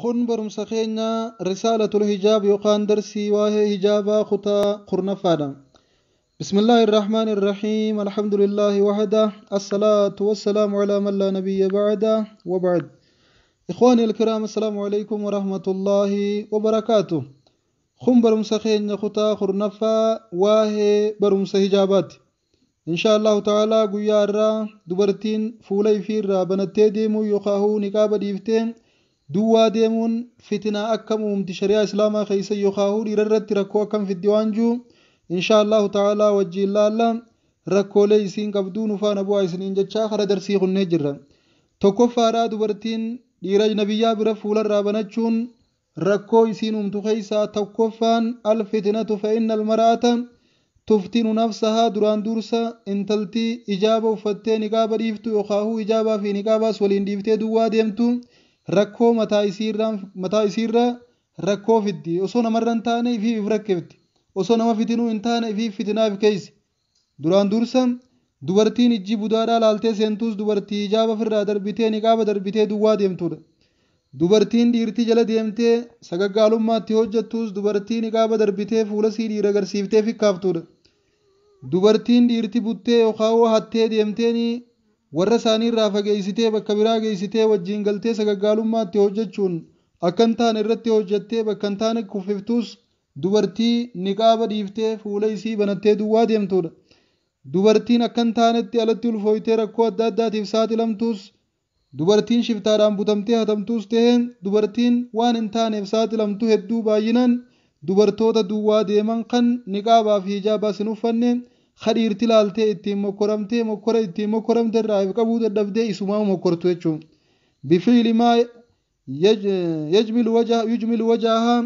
Kun barumsa keenya Risaalatul Hijaab yookaan darsii waa'ee hijaabaa kutaa 10ffaadha. بسم الله الرحمن الرحيم الحمد لله وحده الصلاة والسلام على من لا نبي بعده وبعد إخواني الكرام السلام عليكم ورحمة الله وبركاته خم برمسا خين خطا خرنفا واهي برمسا هجابات إن شاء الله تعالى قيارا دبرتين فولي فيرا بنتي ديمو يخاهو نقاب ديفتين duwwaa deemuun fitinaa akkam uumti shari'aa islaamaa keessa yookaan dhiirarratti rakkoo akkam fiddi waan jiru insha Allahu ta'ala wajjiin laalla rakkoolee isiin qabduu nu faana bu'aa isiniin jechaa kara darsii kunnee jirra. Tokkoffaadhaa dubartiin dhiira nabiyyaa bira fuularraa banachuun rakkoo isiin uumtu keessaa tokkoffaan alfitinatu fa'inna almar'ata tuftinu nafsahaa duraan dursa intaltii ijaaba uffattee niqaaba dhiiftu yookaan ijaabaa fi niqaabaas waliin dhiiftee duwwaa deemtu. Rakkoo mataa isiirra rakkoo fiddi osoo namarra hin taane ifiif if rakkifti osoo nama fitinuu hin taane ifiif fitinaaf keeysi duraan dursa dubartiin ijji budaadhaa laaltee seentuus dubartii ijaaba ofirraa darbitee niqaaba darbitee duwwaa deemtudha. Dubartiin dhiirtii jala deemtee sagaggaalummaatti hojjettuus dubartii niqaaba darbitee fuula sii dhiira agarsiiftee fikkaaftudha. Dubartiin dhiirti buttee yookaan hattee deemteeni warra isaanii irraa fageessitee bakka biraa geessitee wajjiin galtee sagaggaalummaatti hojjechuun akka hin taane irratti hojjettee bakka hin taane kuffiftuus dubartii niqaaba dhiiftee fuula isii banattee duwwaa deemtudha. Dubartiin akka hin taanetti alatti ulfooytee rakkoo adda addaatiif saaxilamtuus dubartiin shiftaadhaan butamtee hatamtuus ta'ee dubartiin waan hin taaneef saaxilamtu hedduu baay'inaan dubartoota duwwaa deeman kan niqaabaa fi hijaabaas hin uffanne kadhiirti laaltee ittiin mokkoramtee mokkora ittiin mokkoramte irraa if qabuu dadhabdee isumaa mokkortu jechuun. Bifiili maa yujmilu wajahaa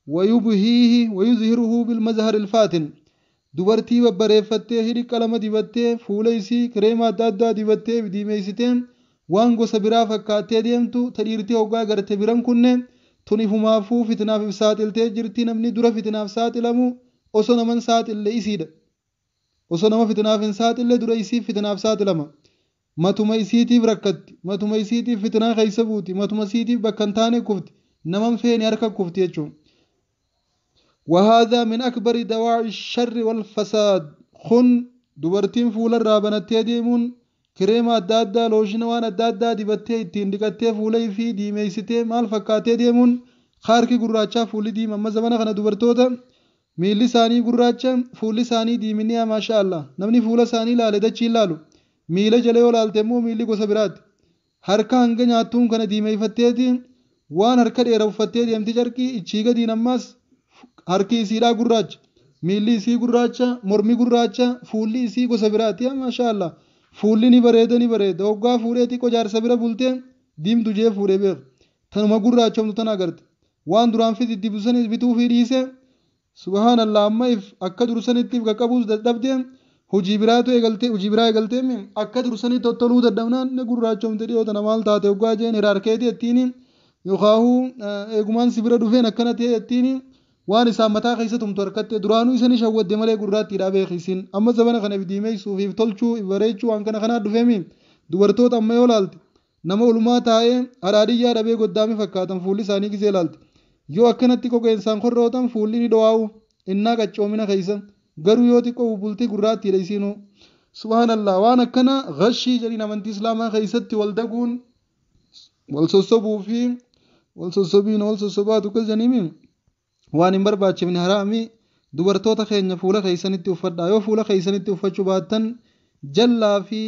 wayubhiihi wayuzhiruhu bilmazhari ilfaatin. Dubartii babbareeffattee hidhi qalama dibattee fuula isii kireema adda addaa dibattee diimeessitee waan gosa biraa fakkaattee deemtu ta dhiirtii hoggaa garte biran kunne tun ifumaafuu fitinaaf if saaxiltee jirti namni dura fitinaaf saaxilamu osoo naman saaxille isiidha. Osoo nama fitinaaf hin saaxille dura isii fitinaaf saaxilama. Matuma isiitiif rakkatti, matuma isiitiif fitinaa keessa buuti, matuma isiitiif bakka hin taane kufti, naman feene harka kufti jechuudha. وهذا من أكبر دواعي الشر والفساد خن dubartiin fuularraa banattee deemuun kireema adda addaa looshinii waan adda addaa dibattee ittiin dhiqattee fuula fi diimeessitee maal fakkaatee deemuun harki gurraachaa fuulli diima amma zamana kana dubartoota miilli isaanii gurraacha fuulli isaanii diiminni maasha Allah namni fuula isaanii ilaale dachii ilaalu miila jala yoo ilaalte immoo miilli gosa biraati harka hanga nyaattuun kana diimeeffatteeti waan harka dheeraa uffattee deemti carqii ichii gadiin ammaas harki isiidhaa gurraacha miilli isii gurraacha mormi gurraacha fuulli isii gosa biraati maasha Allah fuulli ni bareeda ni bareeda hoggaa fuudhee xiqqoo jaarsa bira bultee diimtu jee fuudhee beeku tanuma gurraachamtu tana agarte waan duraan fidi dibsanis bituu fi dhiise subhaanallah amma if akka dursanitti if qaqqabuus dadhabdee hojii biraatu eegaltee hojii biraa eegaltee akka dursanii tottoluu dadhabnaan ni gurraachomte dhiyoo tana maal taate hoggaa jeen hiraarkeeti jettiin yookaahuu eegumaan si bira dhufeen akkana ta'e jettiin waan isaan mataa keessa tumtu harkatte duraanuu isani shawwadde malee gurraattiidha beekisiin amma zabana kana if diimeessuuf if tolchuu if bareechuu waan kana kanaa dhufeemi dubartoota amma yoo laalte nama olumaa taa'ee haraadiyyaa dhabee goddaame fakkaatan fuulli isaanii gisee laalte yoo akkanatti kogeensaan korrootan fuulli ni dho'aawu innaa qachoomina keessa garuu yoo xiqqoo bultii gurraattiidha isiinuu subhaanallah waan akkana gashii jedhiin amantii islaamaa keessatti wal daguun wal sossobuu fi wal sossobiin wal sossobaatu akkas jedhaniimi waan hin barbaachifne haraami dubartoota keenya fuula keessanitti uffadhaa yoo fuula keessanitti uffachuu baattan jallaa fi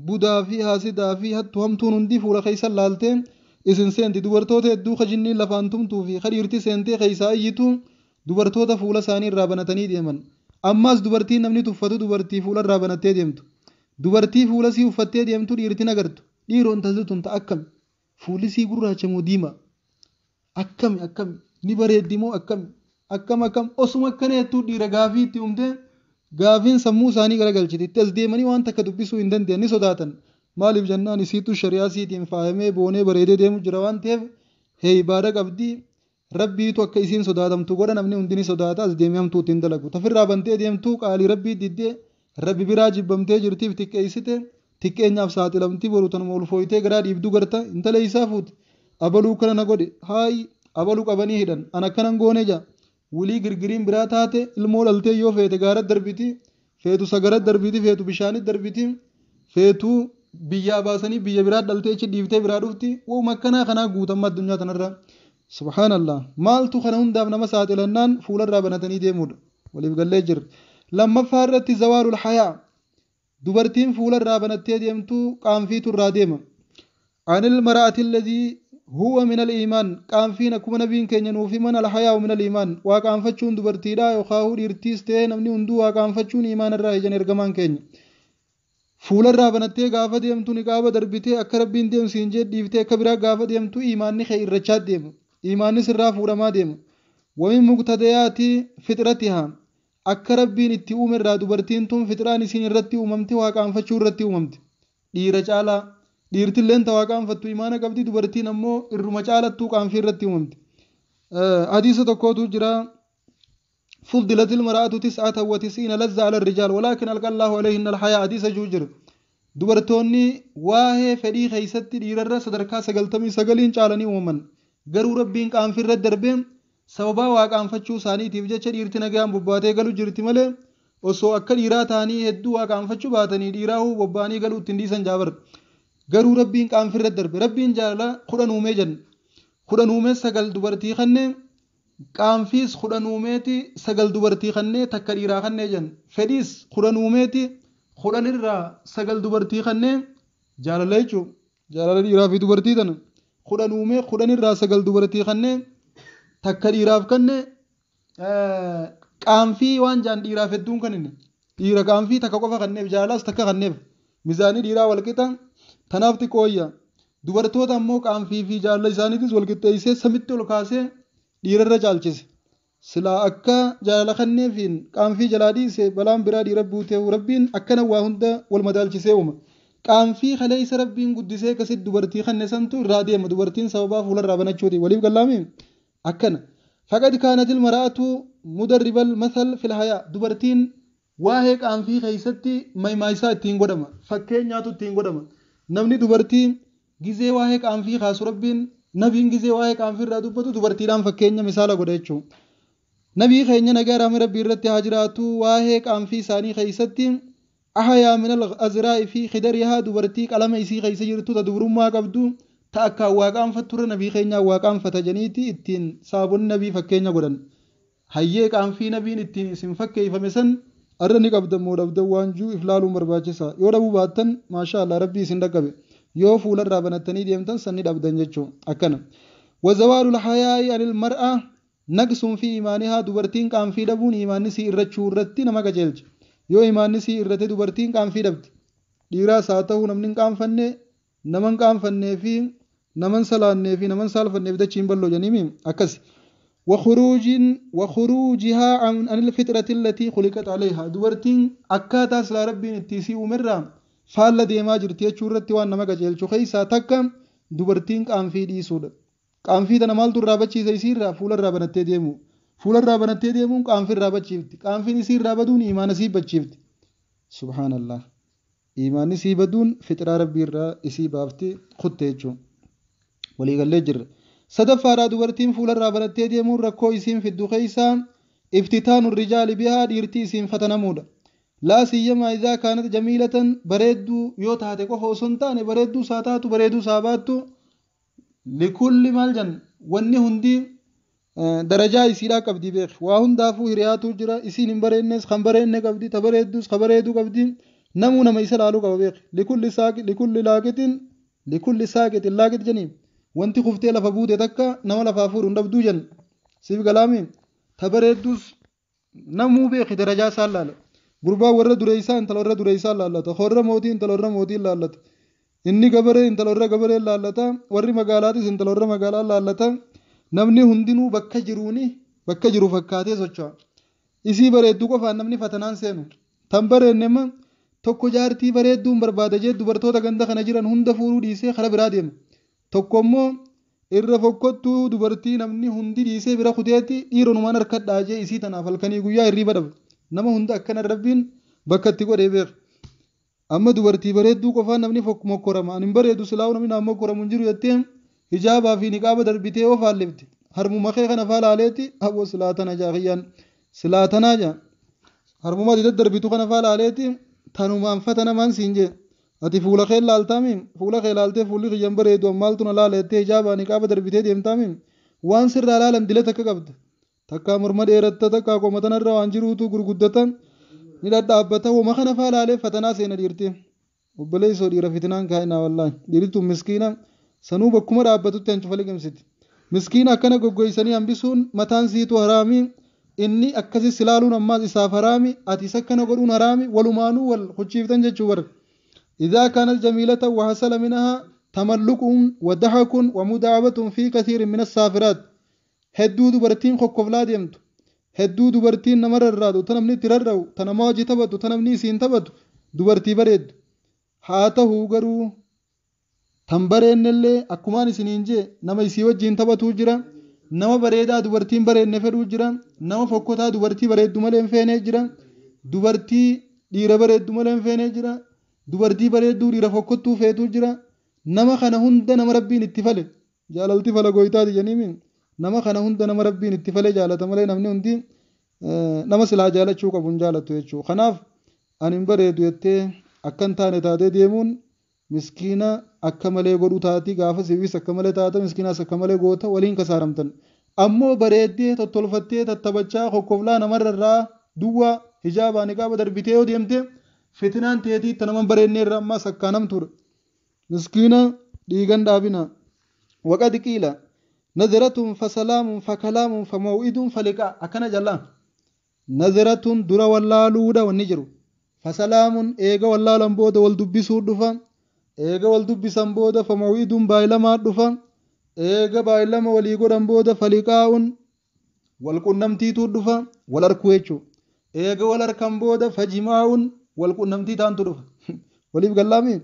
budaa fi haasidaa fi hattu hamtuun hundi fuula keessan laaltee isin seenti dubartoota hedduu kajinniin lafaan tumtuu fi kadhiirti seentee keessaa iyyitu dubartoota fuula isaanii irraa banatanii deeman ammaas dubartiin namni tuffatu dubartii fuula irraa banattee deemtu dubartii fuula sii uffattee deemtu dhiirti agartu dhiiroon taasisu tun akkami fuulli sii gurraacha moo diimaa akkami akkami ni bareeddi moo akkami akkam akkam osuma akkana jettuu dhiira gaafii itti uumtee gaafiin sammuu isaanii garagalchiti itti as deemanii waan takka dubbisuu hin dandeenye ni sodaatan maaliif jennaan isiitu shari'aa siitiin faayamee boonee bareedee deemu jira waan ta'eef heeyibaada qabdii rabbiitu akka isiin sodaatamtu godha namni hundi ni sodaata as deemee hamtuu ittiin dalagu tafirraa bantee deemtuu qaalii rabbii diddee rabbi biraa jibbamtee jirtiif xiqqeessite xiqqeenyaaf saaxilamtii boru tanuma ulfooytee garaa dhiibduu garta intala isaa fuute. Abaluu kana na godhe haayi abaluu qabanii hidhan an akkanan goone jaa. Wulii girgiriin biraa taate ilmoo dhaltee yoo feete gaara darbiti, feetu sagara darbiti, feetu bishaanit darbiti, feetu biyyaa baasanii biyya biraa dhaltee achi dhiiftee biraa dhufti. Waanuma akkanaa kanaa guutamma addunyaa tanarra. Subhaanallah, maaltu kana hundaaf nama saaxilannaan fuularraa banatanii deemuudha. Waliif gallee jirra. Lammaffaa irratti zawaalul hayaa, dubartiin fuularraa banattee deemtu qaanfiitu irraa deema. Anil mara'ati alladhii huwa min al-iimaan, qaanfiin akkuma nabiin keenya nuuf himan al-hayaa'u min al-iimaan, waa qaanfachuun dubartiidha yookaan dhiirtiis ta'ee namni hunduu waa qaanfachuun iimaan irraa ijaan ergamaan keenya. Fuularraa banattee gaafa deemtu niqaaba darbitee akka rabbiin deemsiin jee dhiiftee akka biraa gaafa deemtu iimaanni kee irrachaa deema. Iimaanni sirraa fuudhamaa deema. Wamin muqtadayaati fitratihaa, akka rabbiin itti uume irraa dubartiin tun fitraan isiin irratti uumamte waa qaanfachuu irratti uumamte. Dhiira caalaa dhiirtilleen ta waa qaanfattu imaana qabdi, dubartiin ammoo irruma caalattuu qaanfii irratti uumamte. Hadiisa tokkotu jira. فضلت المرأة 99 لذة على الرجال ولكن ألقى الله عليهن الحياء، حديث جوجر. dubartoonni waa'ee fedhii keessatti dhiirarra sadarkaa 99 caalanii uumaman, garuu rabbiin qaanfii irra darbee sababaa waa qaanfachuu isaaniitiif jecha dhiirti nagaan bobbaatee galu jirti malee osoo akka dhiiraa ta'anii hedduu waa qaanfachuu baatanii dhiiraahuu bobba'anii galuu ittiin dhiisan jaabar. Garuu rabbiin qaanfii irra darbe. Rabbiin jaalala 10 uumee jenna. 10 uumee 9 dubartii kanneen, qaanfiis 10 uumeeti 9 dubartii kannee takka dhiiraa kannee jenna. Fedhiis 10 uumeeti 10 irraa 9 dubartii kannee jaalala jechuun jaalala dhiiraa fi dubartii tana 10 uumee 10 irraa 9 dubartii kannee takka dhiiraaf kannee. Qaanfii waan jaan dhiiraaf hedduun kan inni dhiira qaanfii takka qofa kanneef, jaalalas takka kanneef, mizaanii dhiiraa walqixa tanaaf xiqqooyya. Dubartoota ammoo qaanfii fi jaalala isaaniitis walqixxeessee samitti ol kaasee dhiirarra caalchise. Silaa akka jaalala kanneefiin qaanfii jalaa dhiise balaan biraa dhiira buutee rabbiin akkana waa hunda wal madaalchisee uuma. Qaanfii kaleessa rabbiin guddisee akkasitti dubartii kanne santu irraa deema dubartiin sababaa fuularraa banachuuti. Waliif gallaami akkana. Faqad kaanatil mar'atu mudarribal masal fil hayaa, dubartiin waa'ee qaanfii keessatti maymaayisaa ittiin godhama, fakkeenyaatu ittiin godhama. Namni dubartii gizee waa'ee qaanfii kaasu rabbiin nabiin gizee waa'ee qaanfii irraa dubbatu dubartiidhaan fakkeenya misaala godha jechuudha. Nabii keenya nagaa rahmii rabbii irratti haa jiraatu waa'ee qaanfii isaanii keessatti ahayaa min al-azraa'i fi khidarihaa, dubartii qalama isii keessa jirtu ta dubrummaa qabdu ta akkaan waa qaanfatturra nabii keenyaa waa qaanfata janiiti ittiin saabonni nabii fakkeenya godhan. Hayyee qaanfii nabiin ittiin isin fakkeeffame san arra ni qabdan moo dhabdan waan juu if laaluun barbaachisa. Yoo dhabuu baattan maashaa Allah rabbii isin dhaqqabe. Yoo fuularraa banattanii deemtan san ni dhabdan jechuudha akkana. Wazawaalul hayaa'i anil mar'a naqsun fi imaanihaa, dubartiin qaanfii dhabuun imaanni sii irrachuu irratti nama qajeelcha. Yoo imaanni sii irrate dubartiin qaanfii dhabdi. Dhiiraas haa ta'u namni hin qaanfanne nama hin qaanfannee fi nama hin salaannee fi nama hin saalfanneef dachiin bal'oo janiimi akkas. وخروجها عن الفطرة التي خلقت عليها، dubartiin akkaataa silaa rabbiin itti isii uumerraa faalla deemaa jirti jechuu irratti waan nama qajeelchu keessaa takka dubartiin qaanfii dhiisuudha. Qaanfii tana maaltu irraa bachiisa isiirraa? Fuularraa banattee deemu. Fuularraa banattee deemuun qaanfii irraa bachiifti. Qaanfiin isii irraa baduun imaana sii bachiifti. Subhaanallah. Imaanni sii baduun fixraa rabbii irraa isii baafti kutte jechuudha. Waliigallee jirra. Sadaffaadhaa dubartiin fuularraa banattee deemuun rakkoo isiin fiddu keessaa iftitaanu rijaali bihaa, dhiirtii isiin fatanamuudha. Laa siyyamaa idhaa kaanat jamiilatan, bareedduu yoo taate qofa osoo hin taane bareedduu isaa taatu bareedduu isaa baattu likulli maal jan wanni hundi darajaa isiidhaa qabdi beek. Waa hundaafuu hiriyaatu jira, isiin hin bareennes kan bareenne qabdi, ta bareeddus ka bareeduu qabdi, namuu nama isa laaluu qaba beek. Likulli saaqi likulli laaqitin likulli saaqitin laaqit janiin wanti kuftee lafa buute takka nama lafaa fuudhu hin dhabduu jan siif galaami. Ta bareeddus namuu beeki darajaa isaan laala. Gurbaa warra dureessaa intala warra dureessaa laallata, horra mootii intala warra mootii laallata, inni gabaree intala warra gabaree laallata, warri magaalaatis intala warra magaalaa laallata. Namni hundinuu bakka jiruuni bakka jiru fakkaatee socho'a. Isii bareedduu qofaan namni fatanaan seenu. Tan bareenne tokko jaartii bareedduun barbaada jee dubartoota ganda kana jiran hunda fuudhuu dhiisee kara biraa deema. Tokko immoo irra fokkottuu dubartii namni hundi dhiisee bira kuteetti dhiironumaan harkadhaa jee isii tanaaf halkanii guyyaa hirriiba dhaba. Nama hunda akkana rabbiin bakka itti godhee beeka. Amma dubartii bareedduu qofaan namni mokkorama. Ani hin bareedu silaa'uu namni naan mokkoramu hin jiru jettee Hijaabaa fi niqaaba darbitee yoo faallifte harmuma kee kana faa laaleeti aboo silaatana jaa kiyyaan silaatanaa jaa harmuma ati daddarbitu kana faa laaleeti tanumaan fatanamaan siin jee. Ati fuula kee laaltaami, fuula kee laaltee fuulli kiyyan bareedu maaltu na laaleettee hijaabaa niqaaba darbitee deemtaami. Waan sirraa laalan dila takka qabda, takkaa morma dheeratta, takkaa qoma tanarra waan jiruutu gurguddata ni dhadhaabbata. Woma kana faa laalee fatanaa seena dhiirti. Obboleessoo dhiira fitinaan kaa'inaa, wallaahi dhiirri miskiina sanuu bakkuma dhaabbatutti hancufa liqimsiti. Miskiina akkana goggoysanii hambisuun mataan siitu haraami, inni akkasi silaaluun ammaas isaaf haraami, atis akkana godhuun haraami, walumaanuu wal huchiiftan jechuu bara. إذا كانت جميلة وحصل منها تملق وضحك ومداعبة في كثير من السافرات، hedduu dubartiin kokkoflaa deemtu, hedduu dubartiin nama rarraatu, ta namni itti rarra'u, ta nama hojii taphatu, ta namni isiin taphatu dubartii bareeddu haa ta'uu. Garuu tan bareennellee akkumaan isiniin jee nama isii wajjiin taphatuu jira, nama bareedaa dubartiin bareenne fedhuu jira, nama fokkotaa dubartii bareeddu malee hin feenee jira, dubartii dhiira bareeddu malee hin feenee jira, dubartii bareedduu dhiira fokkottuu feetuu jira. Nama kana hunda nama Rabbiin itti fale jaalalti fala goytaati jeniimi. Nama kana hunda nama Rabbiin itti fale jaalata malee namni hundi nama silaa jaalachuu qabu hin jaalattu jechuudha. Kanaaf ani hin bareedu jettee akka hin taane taatee deemuun miskiina akka malee godhu taati. Gaafa siifis akka malee taata, miskiinaas akka malee goota, waliin kasaaramtan. Ammoo bareeddee tottolfattee tattabachaa kokkoflaa namarra irraa duwwaa hijaabaa niqaaba darbitee yoo deemte fitinaan teetii itti nama bareennee irra ammaas akkaanamtuudha. Miskiina dhiigan dhaabina. Waqad qiila naziratun fasalaamun fakalaamun famaw'idun faliqaa akkana jallaa. Naziratun dura wallaaluudha wanni jiru. Fasalaamun eega wallaalan booda wal dubbisuu dhufa. Eega wal dubbisan booda famaw'idun baay'ilamaa dhufa. Eega baay'ilama walii godhan booda faliqaa'un wal qunnamtiituu dhufa, wal arkuu jechuudha. Eega wal harkan booda fajimaa'un wal qunnamtii taantu dhufa. Waliif gallaami?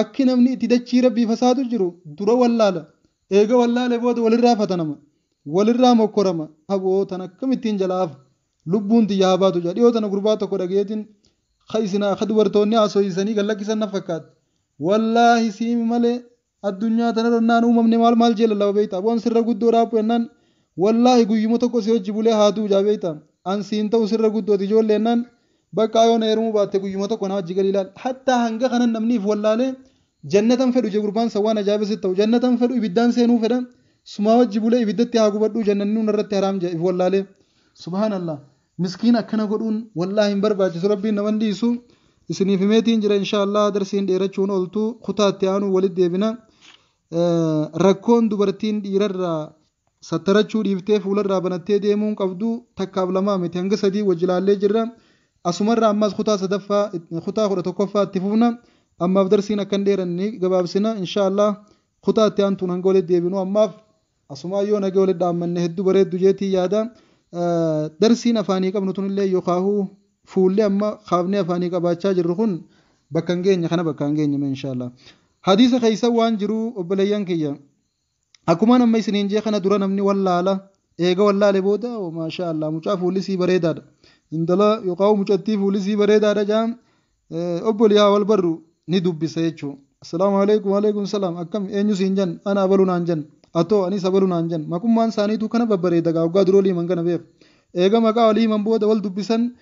Akki namni itti dachii Rabbii fasaatu jiru dura wallaala. Eega wallaale booda walirraa fatanama. Walirraa mokkorama. Aboo tan akkamittiin jalaa hafa? Lubbuun tiyya haa baatu jedha. Dhiyoo tana gurbaa tokko dhageetiin ka isinaa ka dubartoonni haasooyisanii gad lakkisan na fakkaata. Wallaahi siimi malee addunyaa tanarra naan uumamne maal maal jee lallaba beektaa. Aboon sirra guddoo dhaabbu jennaan wallaahi guyyuma tokko si hojii bulee haa du'u jaa beektaa. An siin ta'u sirra guddooti ijoollee jennaan bakka yoo na heerumuu baatte guyyuma tokko na wajji gadi ilaal. Hattaa hanga kanan namni if wallaalee jannatan fedhu je gurbaan san, waan ajaa'iba sitti ta'u jannatan fedhu, ibiddaan seenuu fedha, sumaa wajji bulee ibiddatti haa gubadhuu, jannanni irratti haraam je if wallaalee. Subhaanallah, miskiin akkana godhuun wallaahi hin barbaachisu, Rabbiin naman dhiisu. Isiniif himeetiin jira, inshaallah darsiin dheerachuun ooltu, kutaatti aanuu walitti deebina. Rakkoon dubartiin dhiirarraa sattarachuu dhiiftee fuularraa banattee deemuun qabdu takkaaf lamaa miti, hanga sadii wajji ilaallee jirra. Asumarraa ammas kutaa sadaffaa, kutaa 11ffaa itti fufna. Ammaaf darsiin akkan dheeranne gabaabsina. Inshaallah kutaa itti aantuun hanga walitti deebinu ammaaf asumaa yoo nagee walitti dhaammanne hedduu bareeddu jeetii yaada. Darsiin afaanii qabnu tunillee yookaahuu fuulli amma kaafnee afaanii qabaachaa jirru kun bakka hin geenye kana bakka hin geenye inshaallah. Hadiisa keessa waan jiru obboleeyyan kiyya, akkuma amma isiniin jee kana dura namni wallaala, eega wallaale booda maashaa Allah mucaa fuulli sii bareedaadha, intala yookaan mucattii fuulli sii bareedaadha jaan, obboliyaa wal barru ni dubbisa jechuudha. Assalaamu alaikum, waalaikum salaam, akkam, eenyu siin jan, ana abalu naan jan, atoo anis abalu naan jan, maqummaan isaaniitu kana babbareeda gaa waggaa duroo liiman kana beeku. Eega maqaa walii himan booda wal dubbisan,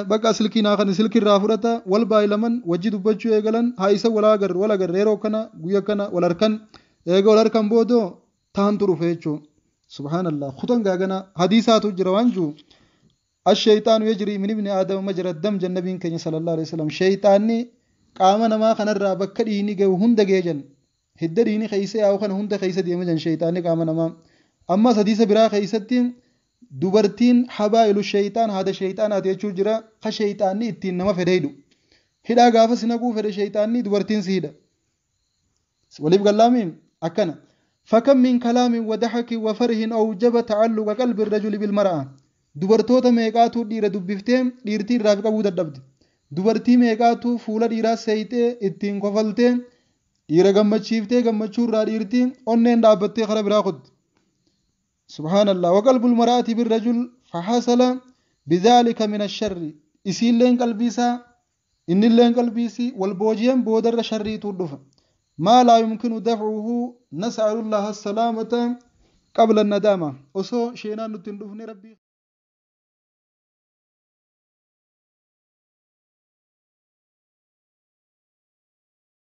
bakka silkii naa kan silkii irraa fudhata, wal baay'ilaman, wajji dubbachuu eegalan, haa isa wal agarru wal agarre yeroo kana guyya kana wal harkan, eega wal harkan booda taantu dhufe jechuudha. Subhaanallah, kutan gaagana hadiisaatu jira waan jiru. الشيطان يجري من ابن آدم مجرى الدم جنبين كني صلى الله عليه وسلم. شيطاني qaama namaa kanarraa bakka dhiini gahu hunda geejan, hidda dhiini keessa yaa'u kana hunda keessa deema jan shayxaanni qaama namaa. Ammas hadiisa biraa keessatti dubartiin habaa'ilu shayxaan, haada shayxaanaati jechuu jira, ka shayxaanni ittiin nama fedhe hidhu. Hidhaa gaafa si naquu fedhe shayxaanni dubartiin si hidha. Waliif gallaami akkana. فكم من كلام وضحك وفرح أوجب تعلق قلب الرجل بالمرأة. Dubartoota meeqaatu dhiira dubbiftee dhiirtii irraa fi qabuu dadhabde? Dubartii meeqaatu fuula dhiiraa seeyitee ittiin kofaltee dhiira gammachiiftee gammachuu irraa dhiirtii onneen dhaabbattee kara biraa kutte? Subhaanallah. وقلب المرأة بالرجل فحصل بذلك من الشر. Isiilleen qalbii isaa, innilleen qalbii isii wal booji'an, boodarra sharriitu dhufa. ما لا يمكن دفعه. Nas'alullaha salaamata qabla nadaama, osoo sheenaan nutti hin dhufne Rabbii.